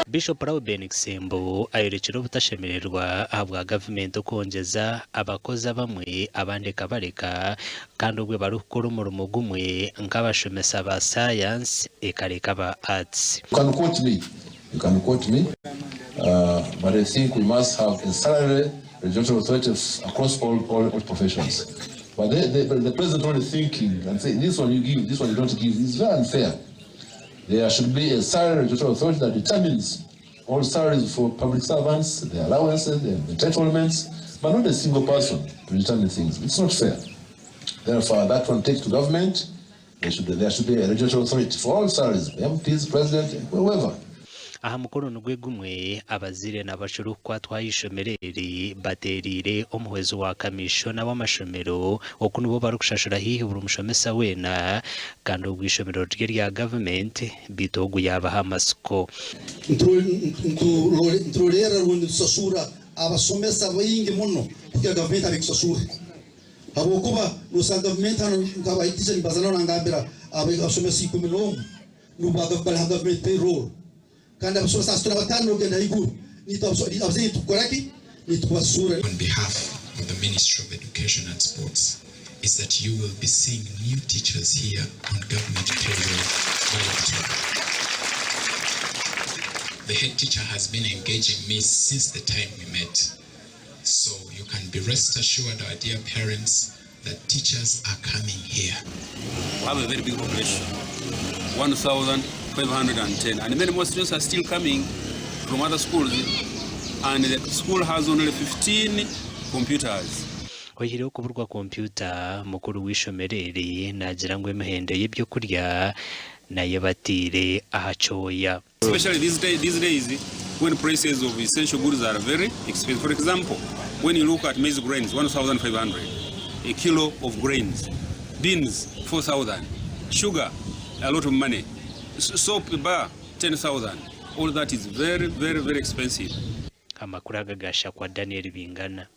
Bishop Rauben Kisembo ayorekire obutashemererwa ahabwa gavumenti okwongyeza abakozi abamwe abandi ekabareka kandi obwe barikukora omurimo gumwe nk'abashomesa ba sayansi ekareka aba arts. You can quote me, you can quote me but I think we must have a salary regulatory authority across all, all, all professions. But the, the, the president only thinking and say this one you give, this one you don't give is very unfair. There should be a salary regulatory authority that determines all salaries for public servants, their allowances, their entitlements, but not a single person to determine things. It's not fair. Therefore, that one takes to government. There should be a regulatory authority for all salaries, MPs, president, whoever. Aha mukoro nigwo gumwe, abazaire n'abarikukwatwaho aha ishomero eri bateereire omuhwezi wa kamishona w'amashomero oku nibo barikushashura haihi buri mushomesa weena kandi obwo ishomero rye rya gavumenti, beitu ogu yabaha amasiko. Nturolerra rundi tusasura abasomesa baingi muno kukira gavumenti abekusasura, habwokuba nosanga gavumenti hano nkabahitisha nibaza nangambira abasomesa 11 nubo bali ha gavumenti payroll, kandi abasomesa 65 nogenda haiguru. Abazaire tukukoraki? Nitubasura. On behalf of the Ministry of Education and Sports is that you will be seeing new teachers here on government payroll by October. The head teacher has been engaging me since the time we met. So you can be rest assured, our dear parents, that teachers are coming here. We have a very big population, 1,510, and many more students are still coming from other schools, and the school has only 15 computers. Oyihireho okuburwa kompyuta, mukuru w'ishomero eri naagira ngu emihendo y'ebyokurya nayo batiire aha kyoya. Especially these days when prices of essential goods are very expensive. For example, when you look at maize grains, 1,500 a kilo of grains, beans, 4,000, sugar, a lot of money, soap bar, 10,000. All that is very, very, very expensive. Amakuru aga gashakwa Daniel Bingana.